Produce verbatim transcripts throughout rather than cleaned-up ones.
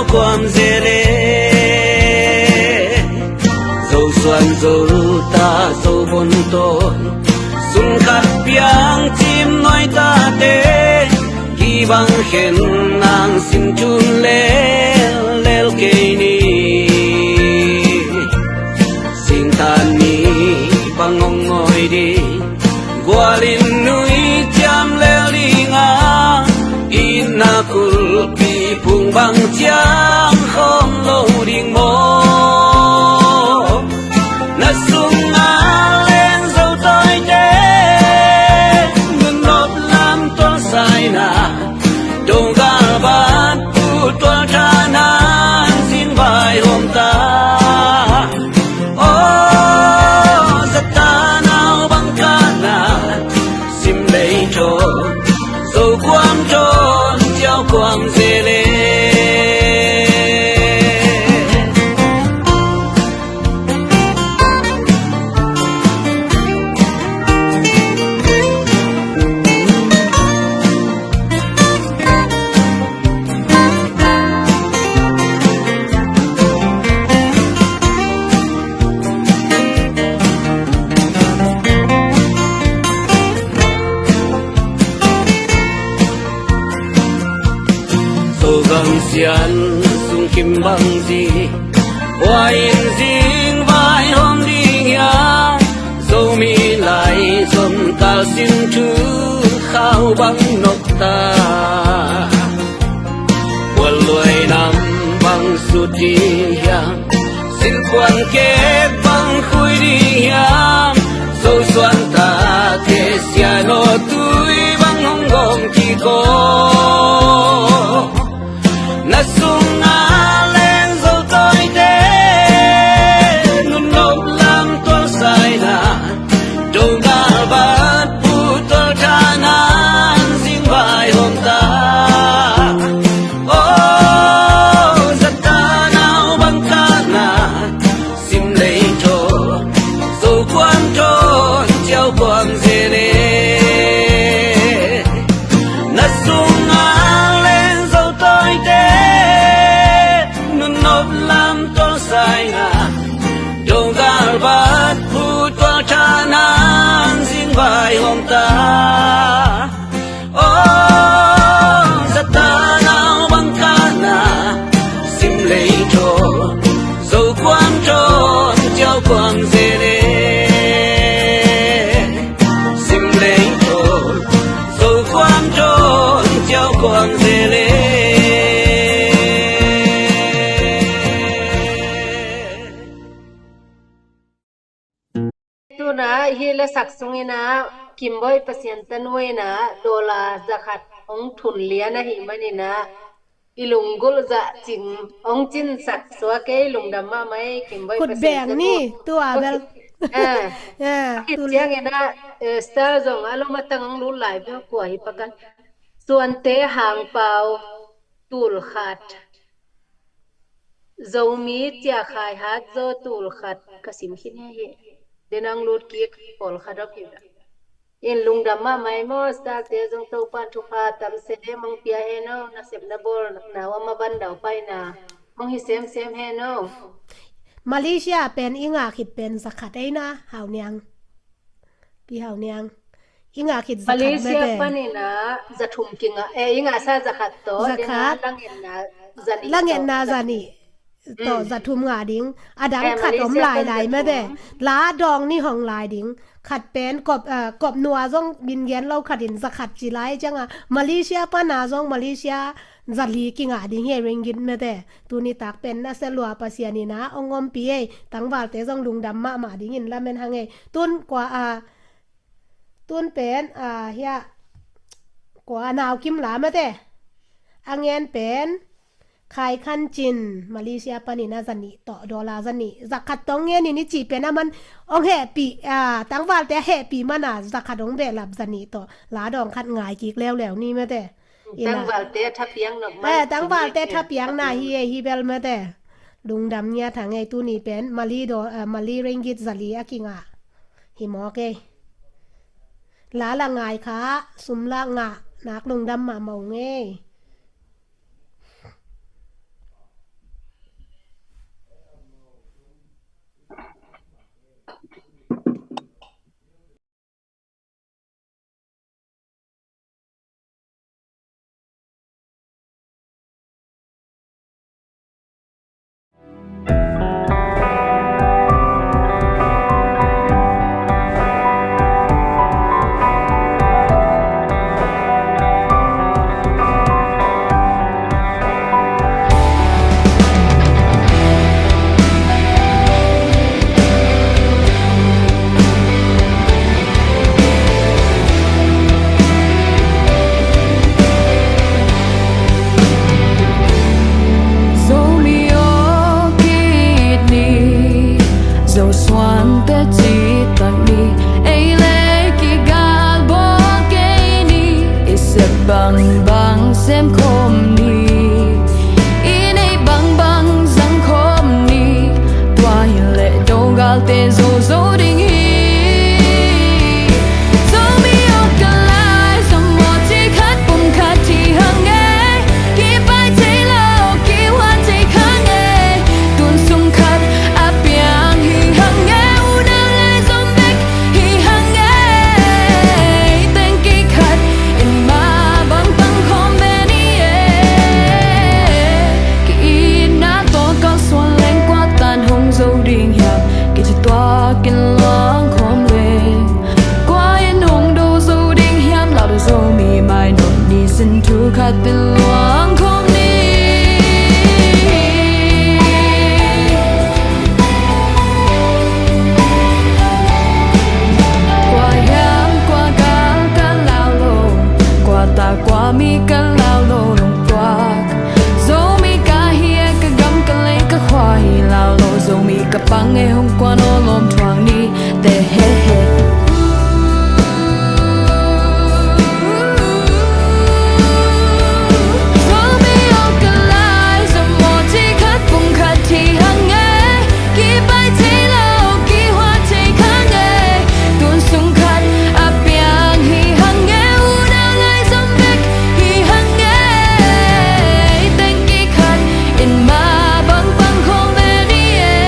Kuam zele, Zo suan, Zo ta, Zo bon tawn, sum khat piang cim nuai tate, kibang khen nang sin tun lel lel kei ni. Singtan mi bang hong ngoi ding, gualin nui ciam lel ding a, itna kulhpi phung bang ciang khawm lo ding maw? Na sungah leng Zo tawite, nunop lam tualsaina, Dogal bat pu tual thanan zing vai hawm ta. Aw, zata nau bang kana, sim lei thaw, Zo kuam thawn, ciau kuam zele. Zo gam sian sung kim bang zi, bua in zing vai hawm ding hiam? Zomi lai zom kal sin thu khau bang nok ta, bual luai nam bang sut ding hiam? Silkuan kep bang khui ding hiam? Zo suan tate sian aw, tui bang hong gawm kik aw. Na sungah leng Zo tawite, nunop lam tualsaina, Dogal bat pu tual thanan zing vai hawm ta. Aw, zata nau bang kana, sim lei thaw, Zo kuam thawn, ciau kuam zele. Na sungah leng Zo tawite, nunop lam tualsaina, Dogal bat pu tual thanan zing vai hawm ta. Aw, zata nau bang kana, sim lei thaw, Zo kuam thawn, ciau kuam zele. Sim lei thaw, Zo kuam thawn, ciau kuam zele. Tuna hi lasak sungin ah Kimbawi Pasian tanu in ah dollar zakhat hong thun lian ahih manin ah i lunggulh zah cing hong cinsak suak ei. Lungdam mahmah ei, Kimbawi Pasian tanu. Khut beng ni, tua bel. Ah, ah, khit ciangin ah, eh, Star zong a lom a tang hong lut lai bel kua hi pakan. Suante Hangpau tul khat. Zomi Cia Khai Hat Zo tul khat ka sim khin hi hi. Den ang lut kik pawl khat op hi. In lungdam mahmah ei maw, Star te zong Topan thupha tam se de mang pia hen aw, nasep na bawl na uh a ma van dau paina mang hi semsem hen aw. Malaysia pen i ngah khit pen zakhat ei na, Hau Niang. Pi Hau Niang. I ngah khit zakhat Malaysia mete. Panin ah zathum kingah, eh, i ngahsa zakhat tawh, zakhat. Dena langetna zanih tawh. Langetna zanih tawh, mm, zathum ngah ding. A dang, eh, khat om Malaysia lailai pan mete zathum. La dawng ni hong lai ding. Khat pen kop, eh, kop nua zong min gen lo khat in zakhat ci lai ciangah. Malaysia pana zong Malaysia zali kingah ding hi ringgit mete. Tuni tak pen na se lua Pasian in ah hong ompih ei. Tangvalte zong lungdam mahmah dingin lamen hang ei. Tun kua a, tun pen a, hia, kua a, Nau Kim la mete. A ngen pen Khai Khan Cin, Malaysia panin a zanih tawh, dollar zanih. Zakhat tawh ngen in i cih pen a man hong hehpih, a, tangvalte a hehpih mana zakhat hong behlap zanih tawh. La dawng khat ngai kik leuleu ni mete. Ina. Tangvalte a thapiang nop man. Eh, tangvalte thapiang na hi ei, hi bel mete. Lungdam ngiat hang ei. Tuni pen Mali do, eh, Mali ringgit zali a kingah hi mawk ei. La la ngai kha, sum la ngah nak lungdam mahmah ung ei. Bangbang sem khawm ni, i neih bangbang zang khawm ni. Tua hi leh do galte zo zo ding hi. Zomi awk ka lai, zom maw ci khat pum khat hi hang e. Kipai thei lo, kihua thei kha nge. Tun sung khat a piang hi hang e, unau lai zom bek hi hang e. Teng kikhat in mah bang pang khawm ve ni e. Ki-itna tawh kalsuan leng kua tan hong zo ding hiam? Kici tuak in luang khawm leng kua in hong do zo ding hiam? Laudo Zomi mainawt ni, sin thu khat in luang khawm ni. Kua hiam kua gal ka lau lo, kua ta kua mi ka lau lo, lungpuak. Zomi ka hi e, ka gam ka lei ka khua hi lau lo, Zomi ka pang e, hong kua nawn lawm thuak ni. Te he he. Zomi awk ka lai, zom maw ci khat pum khat hi hang e. Kipai thei lo, kihua thei kha nge. Tun sung khat a piang hi hang e, unau lai zom bek hi hang e. Teng kikhat in mah bang pang khawm ve ni e.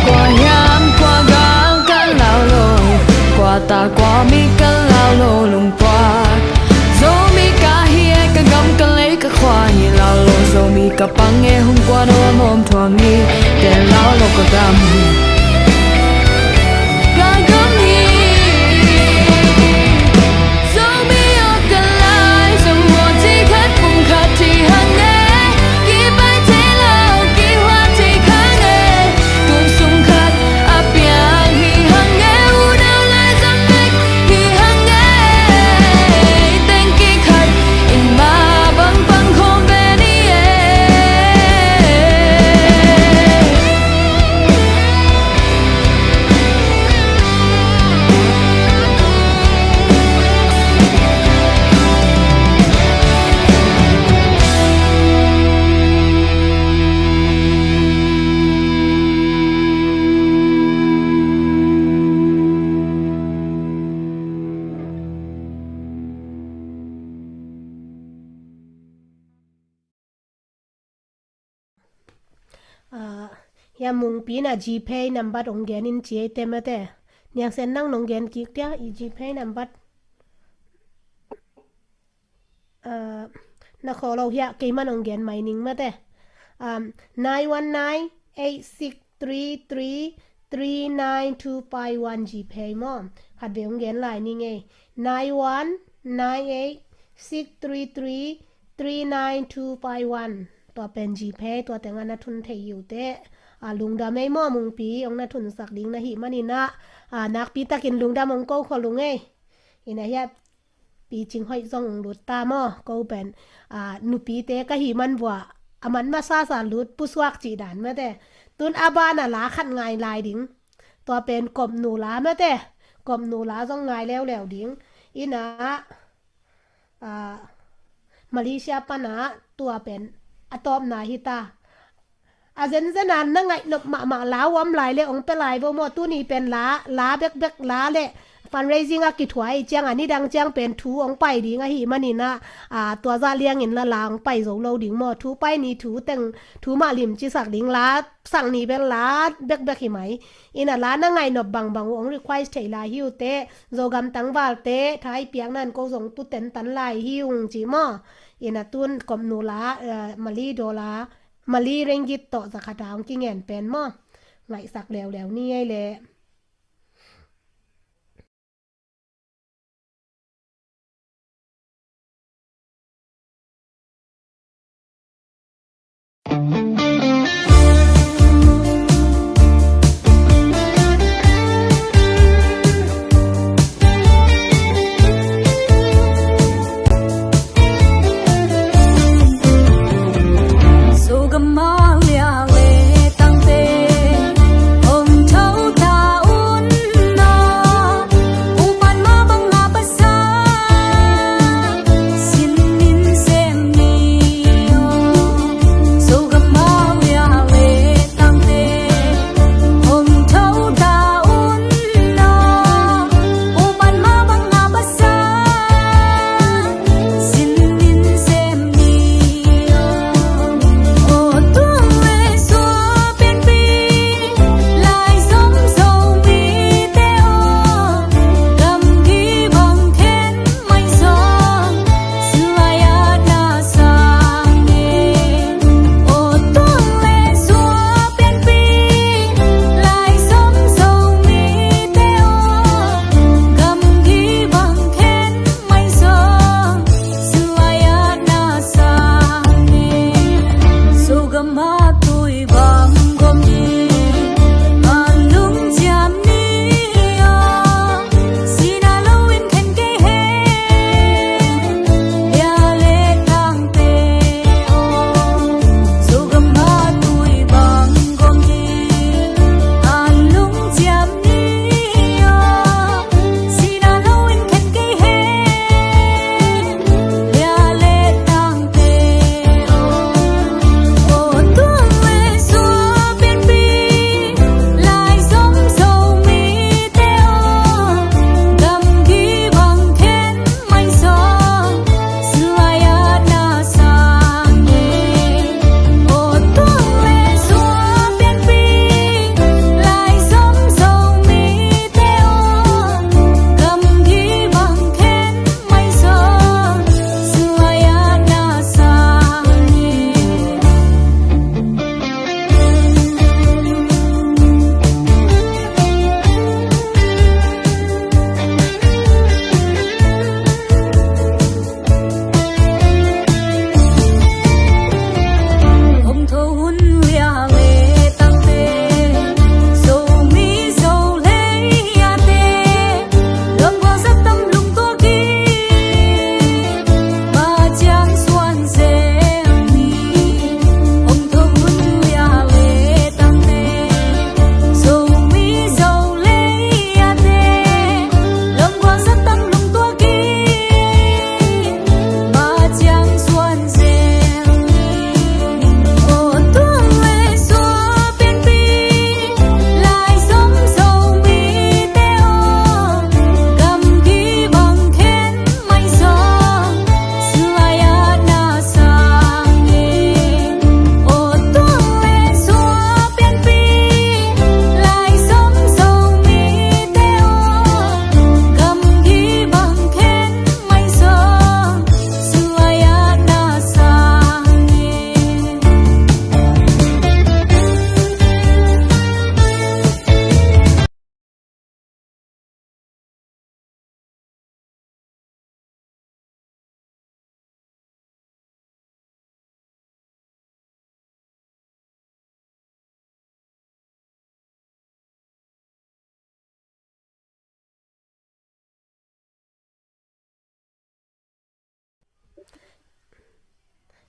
Kua hiam kua gal ka lau lo, kua ta kua mi ka lau lo, lungpuak. Zomi ka hi e, ka gam ka lei ka khua hi lau lo, Zomi ka pang e, hong kua nawn lawm thuak ni. Te lau lo ka gam hi, ka gam hi. Zomi awk ka lai, zom maw ci khat pum khat hi hang e. Kipai thei lo, kihua thei kha nge. Tun sung khat a piang hi hang e, unau lai zom bek hi hang e. Teng kikhat in mah bang pang khawm ve ni e. Ah, hia Mungpi in a GPay nambat ong gen in ci ei te mate. Niang Sen, nang nong gen kik dia, i GPay nambat. Ah, na khaw lo hia, keiman ong gen mai ning mate. Um, nine one nine eight six three three three nine two five one GPay maw. Khat vei ong gen lai ning ei. Nine one nine eight six three three three nine two five one. Tua pen GPay, tua teng a na thun thei hi uh teh. A, lungdam ei maw, Mungpi, ong na thunsak ding na hih manin ah, a, nakpi takin lungdam ong ko khol ung ei. Ina hia, Pi Cing Hoih zong lut ta maw, ko pen, a, nupite ka hih man vua, a man masa sa lut pusuak cih dan mate. Tun a ban a la khat ngai lai ding. Tua pen Kopnu la mate. Kopnu la zong ngai leuleu ding. Ina, ah, Malaysia pan ah tua pen a tawpna hi ta. A zenzen a na ngaih nop mahmah la uh om lai le ong pia lai vo maw. Tuni pen la, la bekbek la le fundraising a kithuah ahih ciang a nidang ciang pen thu ong pai ding ahih manin ah, ah, tua zah liangin la, la ong pai zo lo ding maw. Thu pai ni, thu teng, thu mah limci sak ding, la sak ni pen la bekbek hi mai. Ina la na ngaih nop bangbang uh ong request thei lai hi uh teh. Zogam tangvalte, tha i piak nan ko zong tu tentan lai hi ung ci maw. Ina tun Kopnu la, eh, Mali dollar, Mali ringgit tawh za khat a ong kingen pen maw. Ngaihsak leuleu ni ei leh.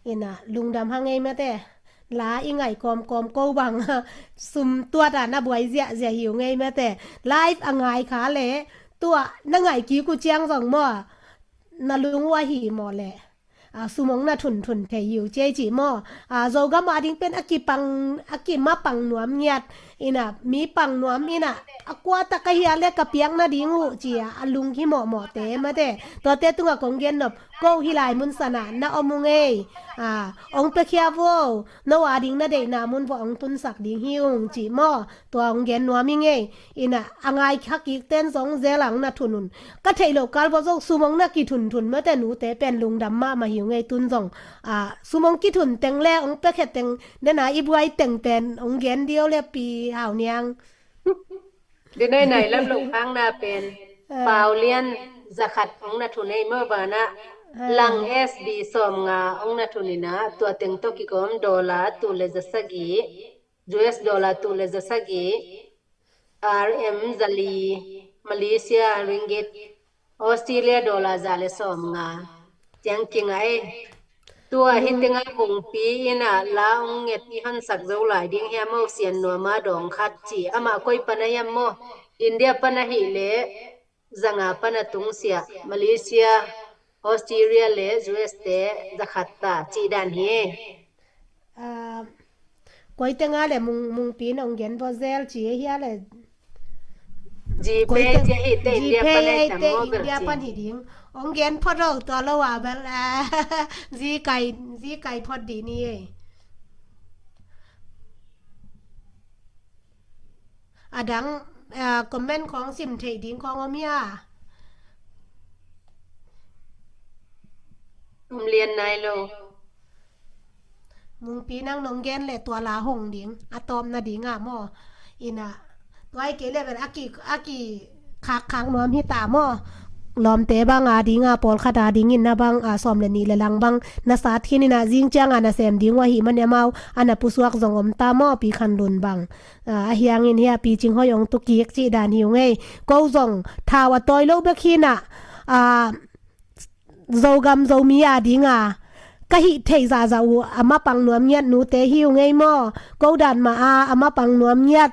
Ina, lungdam hang ei mate. La i ngai kawmkawm ko bang sum tuat a na buai ziahziah hi ung ei mate. Live a ngai kha le tua na ngai kik uh ciang zong maw, na lung uh a hi maw le. A, sum ong na thunthun thei hi uh ciai ci maw. A, Zogam a ding pen a kipang, a kimapang nuam ngiat. Ina, mi pang nuam ina, a kua tak a hia le ka piak nading uh ci a, a lung hi mawhmawhte mate. Tuate tungah kong gen nop, ko hi lai mun sanah na om ung ei. A, ong piakhia vo, no a ding na deihna mun vua ong tunsak ding hi ung ci maw. Tua ong gen nuam ing ei. Ina, a ngai kha kik ten zong zel ang na thun un. Ka theih loh kal vua zong sum ong na kithunthun mate nute pen lungdam mahmah hi ung ei tun zong. A, sum ong kithun teng le ong piakhia teng, nena i buai teng pen ong gen dio le Pi Hau Niang. Di nai nai lam lo khang na pen. Ah. Pau Lian zakhat ong na thun ei maw banah. Ah. Lang S B sawm nga ong na thun ina, tua teng tawh kikom dollar tul le za sagih, U S dollar tul le za sagih, R M zali, Malaysia ringgit, Australia dollar za le sawm nga. Ciang kingai. Tua hi tengah Mungpi ina la ong nget i honsak zo lai ding hia maw Sian Nuama dawng khat ci. Amah koi pana hiam maw? India pana hi le zanga pana tungsiah. Malaysia, Australia le U S te zakhat ta ci dan hi. Ah, koi tengah le Mung, Mungpi nong gen vo zel ci hia le. GPay ci hi te India pana hi te India pan hi ding. Ong gen phot lo tua lo a bel. Ah, zi kai, zi kai phot di ni ei. A dang, ah, comment khong sim theih ding khong om hia. Om lian nai lo. Mungpi nang nong gen le tua la hong ding, a tawpna ding a maw. Ina, tua i kei le bel a ki, a ki khak khak nuam hi ta maw. Lawmte bang a ding a, pawlkhat a ding in na bang a, sawm le nih le lang bang na sat khin ina, zing ciang a na sem ding uh ahi man e mau, a na pusuak zong om ta maw, Pi Khan Lun bang. A, a hiangin hia Pi Cing Hoi ong tukik cih dan hi ung ei. Ko zong thau a tawi lo bek hi na, a, Zogam Zomi a ding a ka hih theih zahzah uh a mapang nuam ngiat nute hi ung ei maw. Ko dan mah a, a mapang nuam ngiat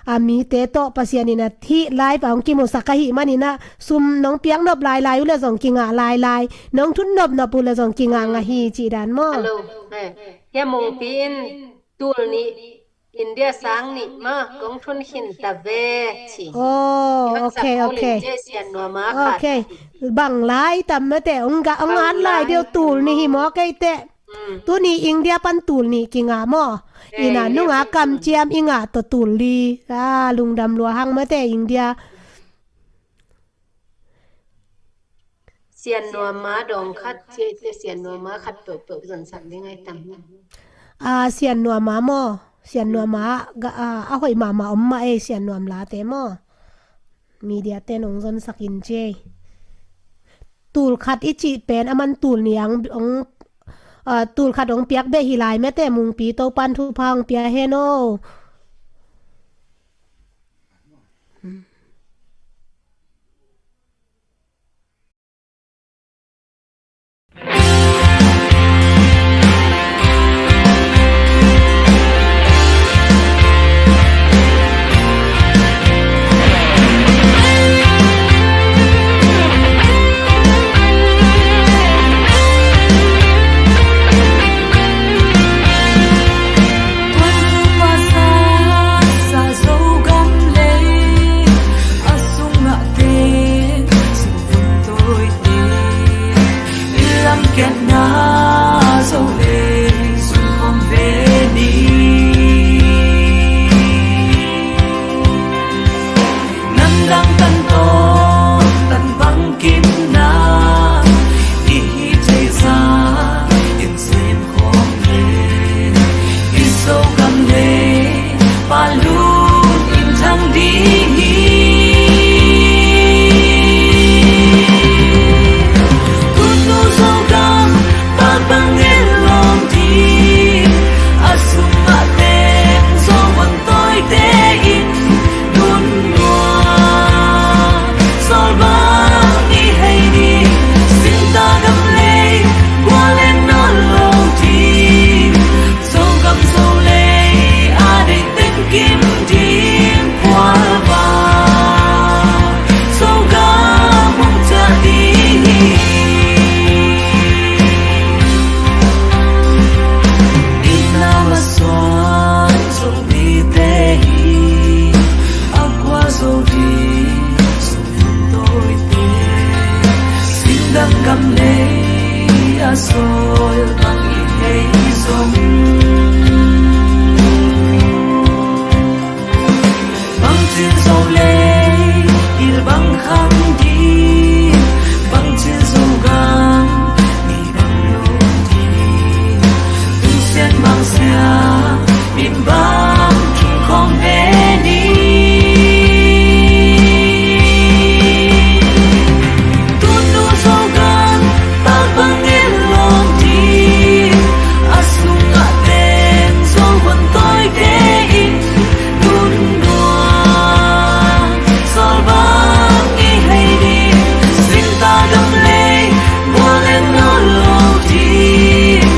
a mite tawh Pasian in a hih live a ong kimusak ahih manin a sum nong piak nop lailai uh le zong kingah lailai, nong thun nopnop uh le zong kingah ngah hi cih dan maw. Hello. Eh, hia Mungpi in tul nih India sang nih mah kong thun khin ta ve ci. Oh, okay, okay. Bang lai tam mate, ong ga, ong an lai deuh tul nih hi maw kei teh. Tuni India pan tul nih kingah maw. Ina nunga kamciam i ngah tawh tul li. Ah, lungdam lua hang mate India. Sian Nuama dawng khat, ci ei te Sian Nuama khat peuhpeuh zonsak ding ai tam na. Ah, Sian Nuama maw? Sian Nuama, ga, ah, a hoih mahmah om mah ei Sian Nuam late maw? Media te nong zonsak in ci ei. Tul khat i cih pen a man tul nih ang, ong, ah, tul khat ong piak beh hi lai mate Mungpi Topan thupha ong pia hen o. Gam lei a sawl bang i hei zong, bangcin Zolei il bang khang ding, bangcin Zogam mi bang lo ding, tusian bang sia, min bang king khong ve ni. Tunu Zogam pak bang ngen lo ding, a sungah teng Zo hun tawite in tun nuam, sawl bang i hei ding, singta gam lei bual en nawn lo ding,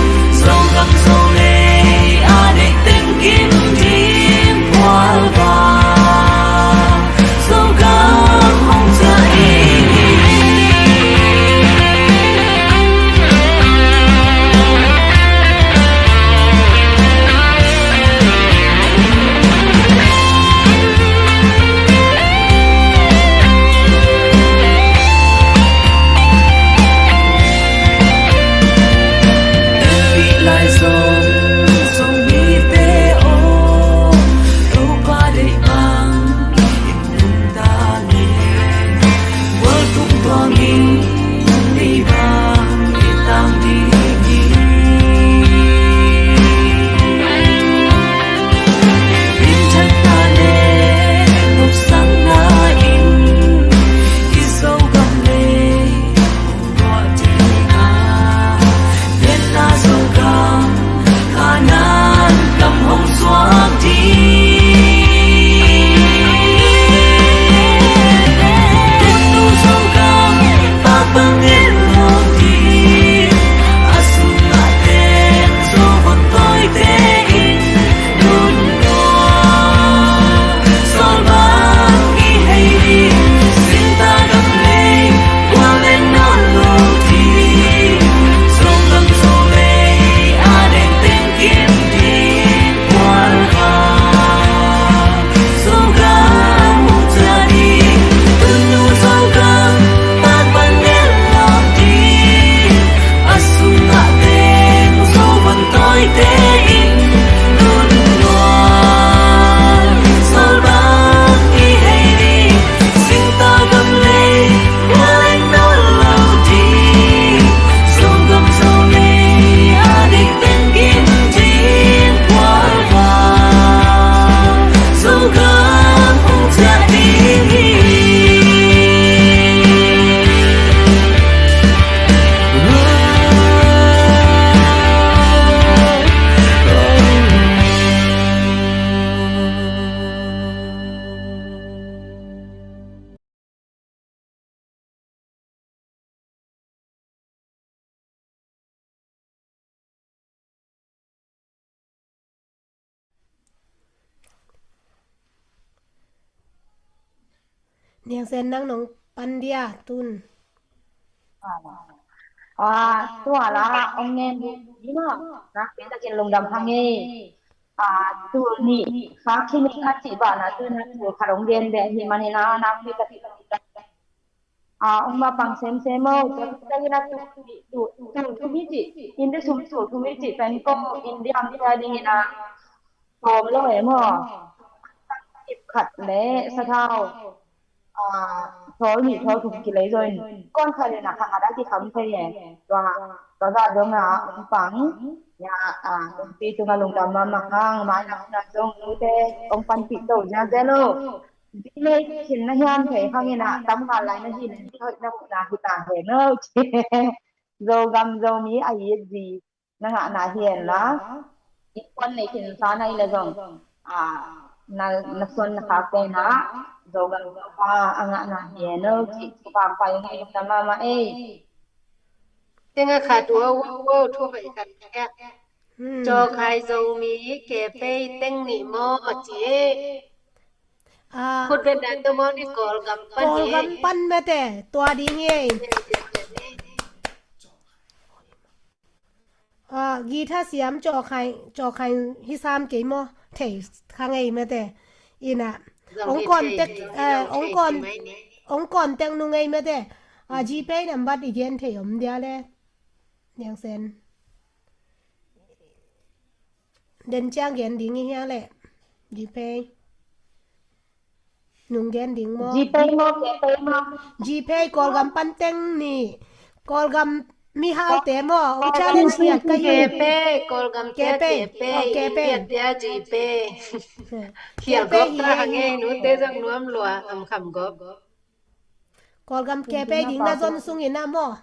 Zogam Zolei a deih teng kim ding bual bang, Zogam hong ciah ding hi. Lai Zong, Zomite aw, Topa deih bang in tung ta ni. Bual tung tuangin ni bang i tang ding hi. Limthak ta le nopsakna in i Zogam lei hong ruah ding a, Vietnam Zogam Kanaan gam hong suak ding. Tunu Zogam pak bang ngen lo ding, a sungah teng Zo hun tawite in tun nuam, sawl bang i hei ding, singta gam lei bual en nawn lo ding, Zogam Zolei a deih teng kim ding bual bang, Zogam hong ciah ding. Tunu Zogam pak bang ngen lo ding, a sungah teng Zo hun tawite in tun nuam, sawl bang i hei ding, singta gam lei bual en nawn lo ding, Zogam Zolei a deih teng kim ding bual bang, Zogam hong ciah ding hi. Niang Sen, nang nong pan dia tun. Ah, tua la ong ngen ding maw, nakpi takin lungdam hang e. Ah, tul nih kha khin ing a cih banah tu na tul khat ong gen beh ahih manin ah, nakpi takin ah, ong mapang semsem o. Tua, tua, tua, tul thum hi cih, India sum tul thum hi cih pen ko India mi tua dingin ah, tawm lo e maw. Kip khat le sathau, ah, thawl nih thawl thum kilei zo in, kon khat in ah kha khat a kikham thei e. Tua, tua zah dong ah ong pang. Ya, ah, pi tung a lungdam mahmah hang, mai lam na zong nute ong panpih to ziahziah lo. Zi nei khin na hiam thei hangin ah, tamgal lai na hi na hi hoih na muhna hi ta hen o. Zogam Zomi a it zi na ngahna hi hen la, innkuan nei khin sa na hi le zong, ah, na, na suan na khak te na Zogam Zopa a ngahna hi hen o. Cih pampai ong ei lungdam mahmah ei. Tenga khat, wow, wow, wow, thu hoih khat. Hmm. Cawkhai Zomi cafe teng nih maw ci e. Ah, khut benda to maw ni Kawlgam pan Kawlgam pan mete, tua ding e. Ah, guitar siam Cawkhai, Cawkhai hi sam kei maw, thei kha ngei mete. Ina, ong contact, eh, ong con-, ong contact nu ngei mete. A GPay nambat i gen thei om dia le. Niang Sen. Den ciang gen ding i hia le. GPay. Nung gen ding maw? GPay maw, GPay maw? GPay Kawlgam pan teng ni. Kawlgam mihaute maw? Ong challenge ngiat ka hi. Kepe, Kawlgam tia Kepe. Kepe. Oh, Kepe. India tia GPay. Khial Kepe gop hi ta e. Hang e, nute zang nuam lua, am kham gop. Kawlgam Kepe ding na zon sung ina maw?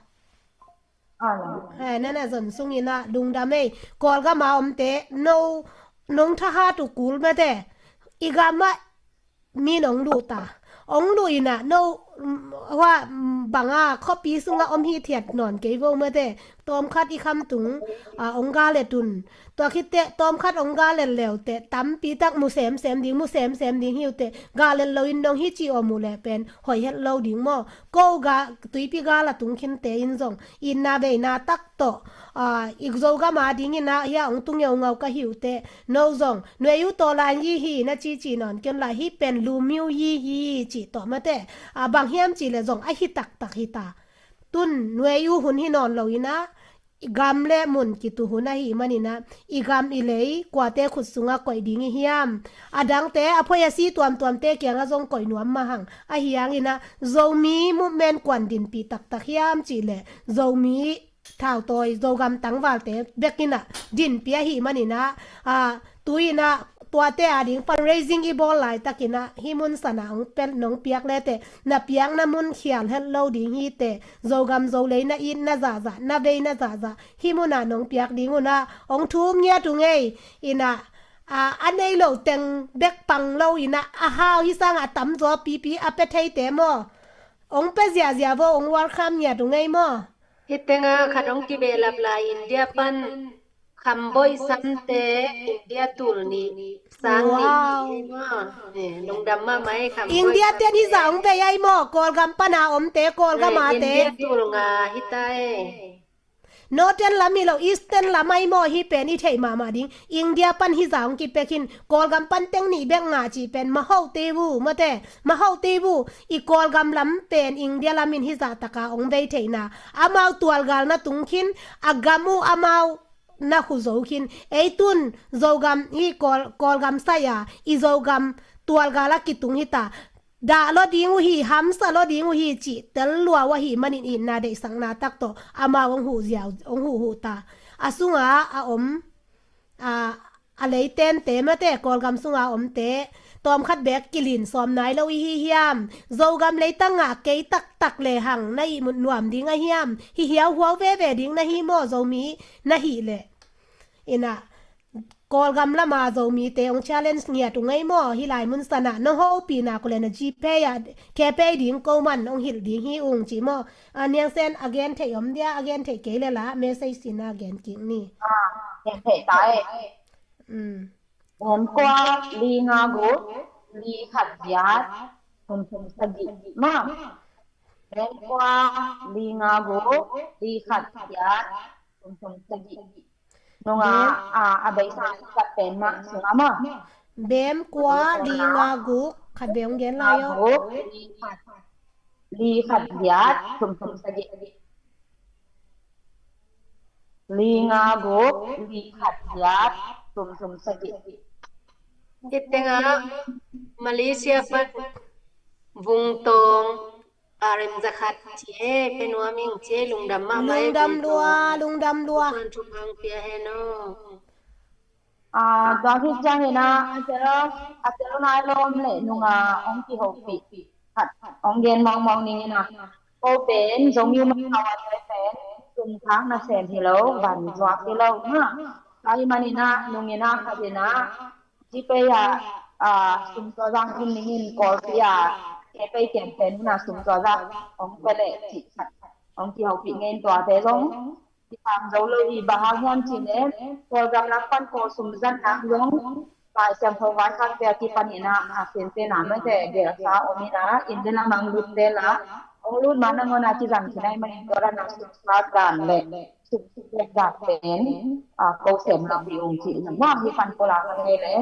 Ah, na na zon sung ina lungdam ei. Kawlgam a omte no nong thahat uh kul mate. I gam ah mi nong luh ta. Ong luh ina no, mm, hua, mm, banga khuapi sunga om hi thiat nawn kei vo mate. Tawmkhat i khamtung, a, ong galet un. Tua khitte tawmkhat ong galet leute tampi tak mu semsem ding, mu semsem ding hiute. Galet lo in dong hi ci om uh le pen hoih het lo ding maw? Ko ga, tuipi gal a tung khinte in zong itna veina tak tawh, a, i Zogam a ding ina hia ong tu ngeungau ka hiute. No zong nuei uh tawlan yi hi na cici nawn ken la hi pen lumiu yi hi ci tawh mate. A, bang hiam ci le zong a hi taktak hi ta. Tun nuei uh hun hi nawn lo ina i gam le mun kitu hun ahi manina i gam i lei kuate khut sunga koih ding i hiam? A dangte a phoi a si tuamtuamte kianga zong koih nuam mahang. Ahi hangina Zomi movement kuan dinpi taktak hiam ci le Zomi thautawi Zogam tangvalte bekina dinpi ahi manina, a, tuina tuate a ding fundraising i bawl laitakina hi mun sana ong pel nong piak lete na piakna mun khial het lo ding hite. Zogam Zolei na it na zahzah, na vei na zahzah. Hi muna nong piak ding una ong thum ngiat ung ei. Ina, a, a nei lo teng bek pang lo ina a hau hi sanga a tamzaw pipi a pe theite maw? Ong pe ziahziah vo ong welcome ngiat ung ei maw? Hi tenga khat ong kibehlap lai India pan khamboi samte India tul nih sang nih. Wow. Hi maw? Eh, lungdam mahmah ei khamboi India samte. Ten hi za ong vei ai maw? Kawlgam pana omte, Kawlgam ate. Eh, India tul nga hi ta ei. Northern lam hi lo, Eastern lam ai maw hi pen i theih mahmah ding. India pan hi za ong kipek hin, Kawlgam pan teng nih bek nga ci pen maho te vu, mate, maho te vu, i Kawlgam lam pen India lam in hi za taka ong vei theihna. Amau tualgal na tung khin, a gam uh amau na khu zo khin. Ei tun, Zogam hi Kawl, Kawlgam sai a, i Zogam tualgal a kitung hi ta. Dah lo ding uh hi, hamsa lo ding uh hi, cih tel lua uh ahi manin itna deihsakna tak tawh amau ong huh ziau, ong huh huh ta. A sunga a om, a, a leitente mate, Kawlgam sunga omte tawmkhat bek kilin sawm nai lo i hi hiam? Zogam leitang a kei taktak lehang na ihmut nuam ding a hiam? Hi hiauhuau veve ding na hi maw, Zomi na hih leh? Ina, Kawlgam lama Zomite ong challenge ngiat ung ei maw? Hi lai mun sana nong hopihna kule na GPay a, Kepe ding ko man ong hilh ding hi ung ci maw? A, Niang Sen a gen theih om dia, a gen theih kei le la message sina gen kik ni. Ah, gen theih ta ei. Mm. Bem kua, li nga guk, li khat giat, thum thum sagih. Ma. Bem kua, li nga guk, li khat giat, thum thum sagih. Nunga, bem, a, a beisa kat pen mah sunga maw. Bem kua, li nga guk, khat bem gen lai o. Guk, li khat, li khat giat, thum thum sagih. Li nga guk, li khat giat, thum thum sagih. Hih tengah Malaysia pan Vung Tawng, a rem za khat ci e, pe nuam ing ci e, lungdam mahmah e. Lungdam lua, lungdam lua. Tuan thum hang pia hen aw. A, tua khit ciangin a, a tel, a tel nai lawm leh nunga ong kihopih khat ong gen mawngmawng ning in a. Ko pen Zomi Makaw a te pen sum khak nasem hi lo, van zuak hi lo na. Tua ahih manin a, nung in a, khat in a, GPay a, a, sum tua zang in ning in, Kawlpi a, GPay kem pen hun a sum tua zang ong pe leh cih khat ong kihopih ngen, tuate zong kikham zo lo hi. Bang hang hiam cih leh Kawlgam lam pan Kawl sum zat nak zong Lai Siangtho vaikhakte a kipan in a, a sente na mate gelsa om in a, inn le lamang lutte la ong lut ma nangawn a kizang khin ahih manin tua dan a sum zat dan le sum sum zat dan pen, a, ko sem lo hi ung cih na. Bang hih pan ko la ka ngei le.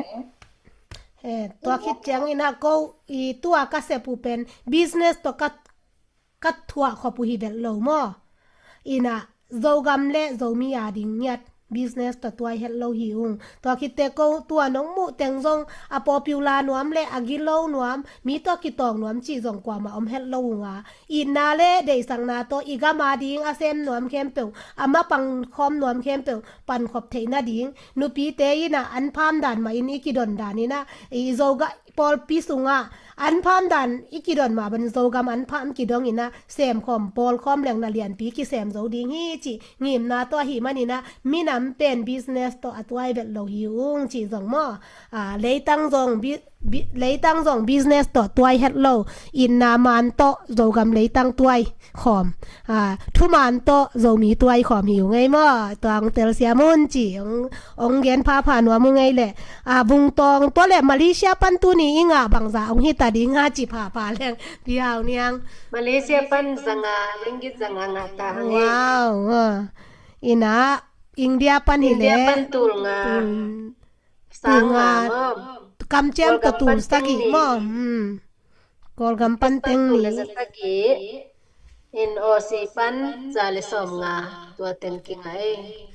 Eh, tua khit ciangin a ko i tua ka sep uh pen business tawh ka ka thuah khop uh hi vet lo maw. Ina Zogam le Zomi a ding ngiat business tawh tuai het lo hi ung. Tua khitte ko tua nong muh teng zong a popular nuam le a gilo nuam, mi tawh kitawng nuam cih zong kuamah om het lo ung a, itna le deihsakna tawh i gam a ding a sem nuam khempeuh, a ma pangkhawm nuam khempeuh pankhop theih nading, nupite ina an pham dan mah in i kidon dan ina i Zoga pawlpi sungah an pham dan i kidon mah bang Zogam an pham kidong ina semkhawm pawlkhawm leng na lianpi kisem zo ding hi cih ngimna tawh ahi man ina minam pen business tawh a tuai vet lo hi ung cih zong maw. Ah, leitang zong bi, bi, leitang zong business tawh tuai het lo, itna man tawh Zogam leitang tuai khawm, ah, thuman tawh Zomi tuai khawm hi ung ei maw. Tua hong telsiam un ci hong, hong gen phapha nuam ung ei leh. Ah, Vungtawng tua leh Malaysia pan tuni i ngah bangzah hong hita ding a ci phapha leng Pi Hau Niang. Malaysia pan zanga, ringgit zanga ngah ta hang ei. Wow, ah. Ina India pan hi leh India pan tul nga. Hmm. Sang nga maw. Kamciam tawh tul sagih maw. Hmm. Kawlgam pan teng ni. Tul le za sagih. In Aussie pan za le sawm nga. Tua teng kinga ei.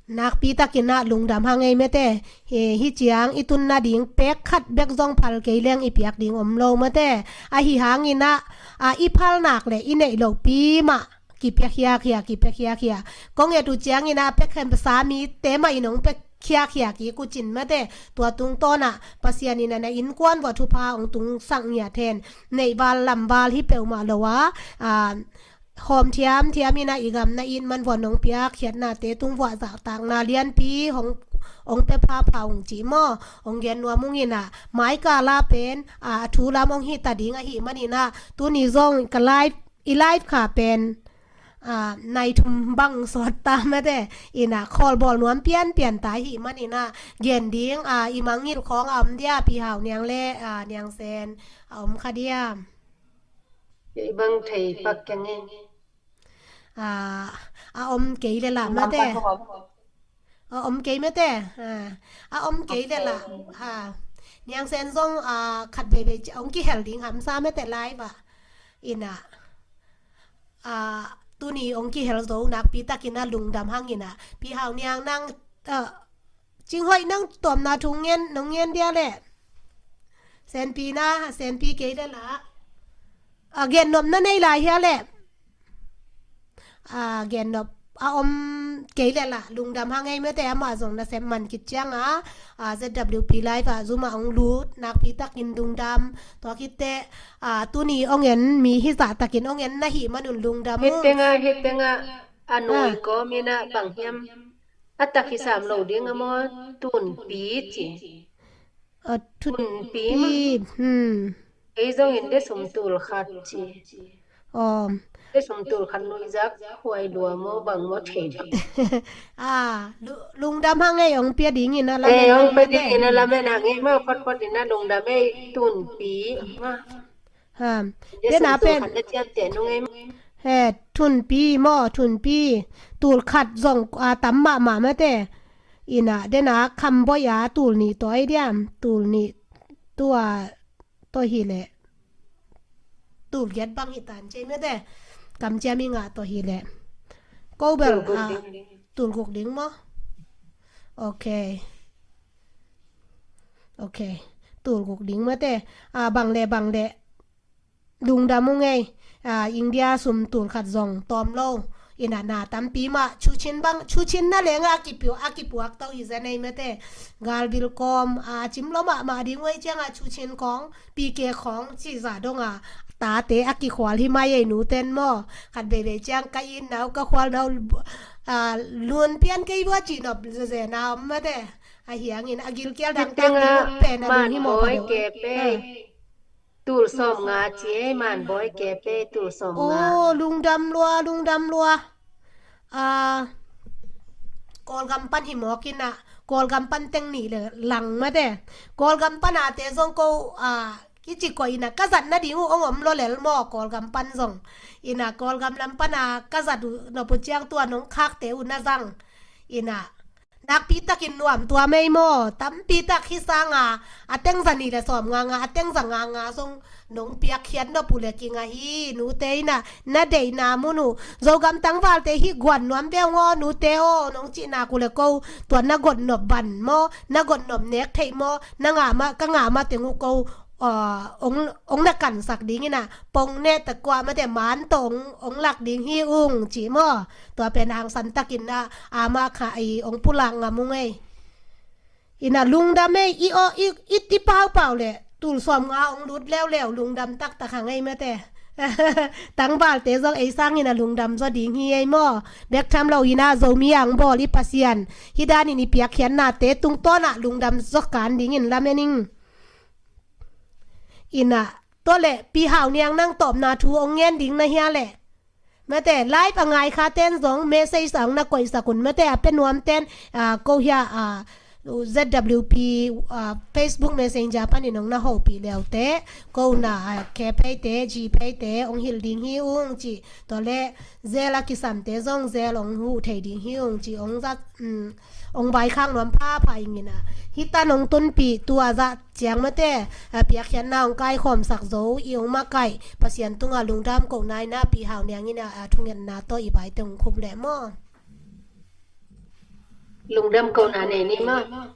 Nakpi takin ah lungdam hang ei mate. Hi, hi ciang i tun nading pek khat bek zong phal kei leng i piak ding om lo mate. Ahi hangin ah, a, i phal nak le i neih lopi mah kipia khiakhia, kipia khiakhia. Kong et uh ciangin ah pek khem pasa mite mah in hong pek khiakhia kik uh cin mate. Tua tungtawn ah Pasian in ah na innkuan vuah thupha hong tungsak ngiat hen. Neih val lam val hi peuhmah lo a, ah, hawm thiamthiam in ah i gam na it man vuah nong piak khiatnate tung vuah zahtakna lianpi hong, hong pia phapha ung ci maw. Hong gen nuam ung in ah mai kal ah pen, ah, a thu lam hong hita ding ahi man in ah tuni zong ka live, i live kha pen, ah, nai thum bang sawt ta mate. Ina khawlbawl nuam pianpian ta hi man ina gen ding, ah, i mangngilh khawng a om dia Pi Hau Niang le, ah, Niang Sen a om kha dia. I bang thei pak keng e. Ah, a om kei le lah mate. A om kei mate. Ah, a om kei le lah. Ah, Niang Sen zong, ah, khat veivei ci hong kihel ding hamsa mate live ah. Ina, ah, tuni hong kihel zo nakpi takin ah lungdam hang ina. Pi Hau Niang nang, ah, Cing Hoih nang tawpna thu ngen, nong ngen dia leh. Senpi na, senpi kei le lah. Ah, gennopna nei lai hia leh. Ah, gennop a om kei le lah lungdam hang ei mate. Amah zong nasep man khit ciang a, ah, Z W P live ah Zoom ah hong lut nakpi takin lungdam. Tua khitte, ah, tuni hong en mi hi zah takin hong en na hi man un lungdam ung. Hi teng a, hi teng a, a nui kawm in ah bang hiam a tak hi sam lo ding a maw, tunpi ci. Ah, tunpi maw. Hmm. Ei zongin de sum tul khat ci. Aw. De sum tul khat nuihzak huai lua maw bang maw thei lo. Ah, lu-, lungdam hang ei hong pia dingin a lamen. Eh, hong pia dingin a lamen hang ei maw photphot in a lungdam ei tunpi maw. Ha. De sum tul khat na ciamteh nung ei maw. He, tunpi maw, tunpi. Tul khat zong, ah, tam mahmah mate. Ina, dena Cambodia tul nih tawi diam, tul nih tua tawh hi leh. Tul giat bang hi tan cei mate. Kamciam i ngah tawh hi leh. Ko bel, ah, tul guk ding maw? Ok. Ok. Tul guk ding mate. Ah, bang le, bang le. Lungdam ung ei, ah, India sum tul khat zong tawm lo. Ina na tampi mah, chuchin bang, chuchin na lenga a kipu-, a kipuak to hi zen ei mate. Galvil kawm, ah, cim lo mahmah ding uai cianga chuchin khawng, P K khawng, ci za donga. Tate a kikhual hi mai ei nuten maw. Khat veivei ciang ka inn nau, ka khual nau, ah, lun pian kei bua ci nop zezena om mate. A hiangin a gilkial dangtang ding pen a ding hi maw pha deuh. Tul sawm nga ci ei man bawi ke pe tul sawm nga. Oh, lungdam lua, lungdam lua. Ah, Kawlgam pan hi mawk ina, Kawlgam pan teng nih le lang mate. Kawlgam pan ate zong ko, ah, kici koih ina ka zat nading uh hong om lo lel maw Kawlgam pan zong. Ina Kawlgam lam pan a ka zat uh nop uh ciang tua nong khakte uh na zang. Ina Nakpi takin nuam tuam ei maw, tampi tak hih sanga a teng za nih le sawm nga nga, a teng za nga nga zong nong piakkhiat nop uh leh kingah hi. Nute in ah na deihna mun uh, Zogam tangvalte hih guan nuam ve ung aw nute aw, nong cih nak uh leh ko tua na got nop ban maw, na got nop nek theih maw, na ngah mah, ka ngah mah teng uh ko, ah, ong, ong na kansak dingin ah, pong ne ta kua mate man tawh ong, ong lak ding hi ung ci maw. Tua pen hangsan takin ah, amah kha i ong pulak ngam ung ei. Ina lungdam ei, i aw, i, i, i paupau leh tul sawm nga ong lut leuleu, lungdam taktak hang ei mate. Tangvalte zong ei sangin a lungdam zaw ding hi ei maw. Bek tham lo ina Zomi ang bawl i Pasian hih danin i piakkhiatnate tungtawn ah lungdam zaw kan dingin lamen ing. Ina, tua leh Pi Hau Niang nang tawpna thu ong ngen ding na hia leh. Mate, live a ngai kha ten zong message a ong na koihsak un. Mate, a pe nuam ten, ah, ko hia, ah, Z W P, ah, Facebook Messenger panin ong na hopih leute, ko na, ah, K Pay te, G Pay te ong hilh ding hi ung ci. Tua leh zel a kisamte zong zel ong huh thei ding hi ung ci. Ong zat, um, ong vaikhak nuam phapha ing ina. Hih tan ong tunpih tua zah ciang mate, a, piakkhiatna ong kaikhawmsak zo i ong makaih Pasian tungah lungdam kohna ina Pi Hau Niang ina, a, thungetna tawh i vaite ong khup leh maw. Lungdam kohna nei ni maw.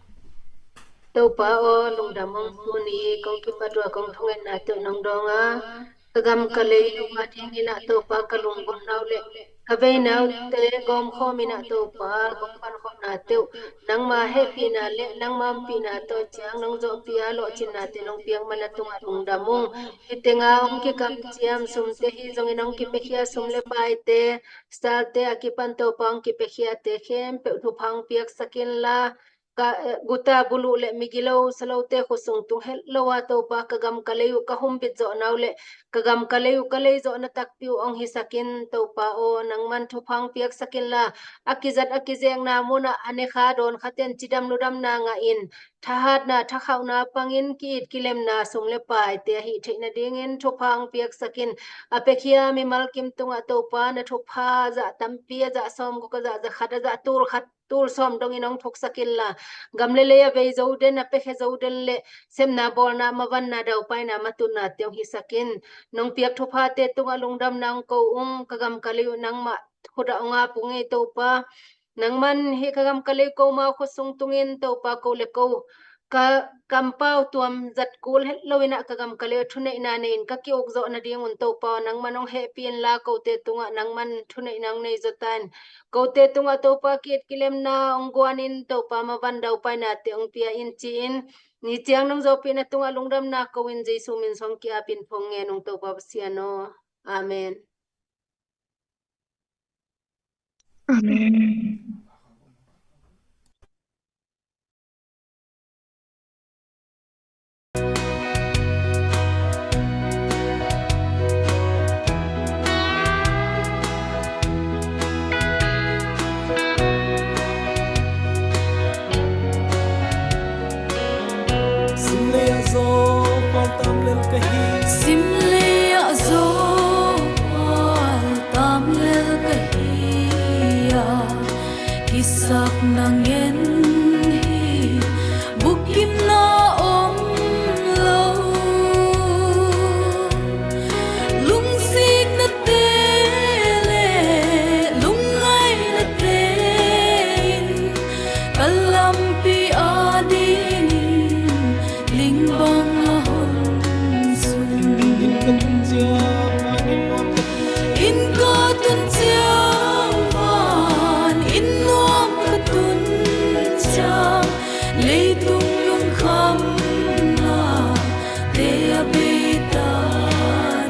Topa aw, lungdam ong tuni kong kipat ua kong thungetna tawh nong dawng a, ka gam ka lei uh a dingin ah Topa ka lunggulhna uh leh ka veina uhte gawmkhawm in ah Topa kong pankhopna teuh nangma hehpihna leh nangma ompihna tawh ciang nong zawhpih a lawhcinnate nong piak man a tungah lungdam ung. Hih tenga ong kikamciam sumte hi zongin ong kipiakhia sum le paite, stalte a kipan Topa ong kipiakhiate khempeuh thupha ong piaksak inla, ka, eh, guta buluh le migilo salote khutsung tung het lo a Topa ka gam ka lei uh ka humbit zawhna uh le ka gam ka lei uh ka lei zawhna takpi uh ong hisak in Topa aw, nangman thupha ong piaksak inla, a kizat a kizekna munah a nekha dawn khaten cidam ludamna ngahin, thahatna thakhauhna pangin ki-it kilemna sum le paite a hih theih nadingin thupha ong piaksak in. A piakhia mimal kim tungah Topa na thupha zah tampi a zah sawmguk a zah za khat a zah tul khat tul sawm dongin ong thuksak inla, gam le lei a vei zo den, a piakhia zo den le sepna bawlna, mavanna, daupaina, matutnate ong hisak in. Nong piak thuphate tungah lungdamna ong ko ung, ka gam ka lei uh nangmah khut ah ong ap ung ei Topa. Nangman hih ka gam ka lei uh ko mau khutsung tungin Topa ko le ko ka kampau tuam zat kul het lo in ah ka gam ka lei uh thuneihna nei in ka ki-uk zawh nadingun Topa aw, nangman ong hehpih inla kote tungah nangman thuneihna ong nei zaw ta in. Kote tungah Topa ki-it kilemna ong guan in Topa mavan daupainate ong pia in ci-in, ni ciang nong zawhpihna tungah lungdamna ko in Jesu min suang ki-ap in phone ngen ung Topa Pasian aw. Amen. Amen. Sim lei ah zaw pal tam lel ka hi. Sim lei ah zaw pal tam lel ka hi a, kisakna ngen hi, bukkimna om lo. Lungsiknate le lungngainate in ka lampi adingin ling bang a hon sun. Inn ka tun ciang, van inn nuam ka tun ciang, leitung lungkhamna te a bei ta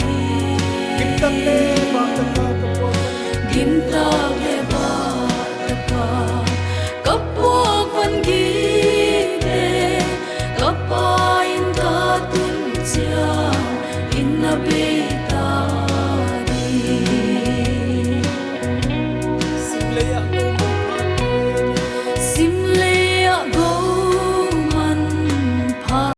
ding. Gintak le vak taka ka puak van, gintak le vak taka ka puak van gite, ka Pa inn ka tun ciang inn a bei ta ding. Sim lei ah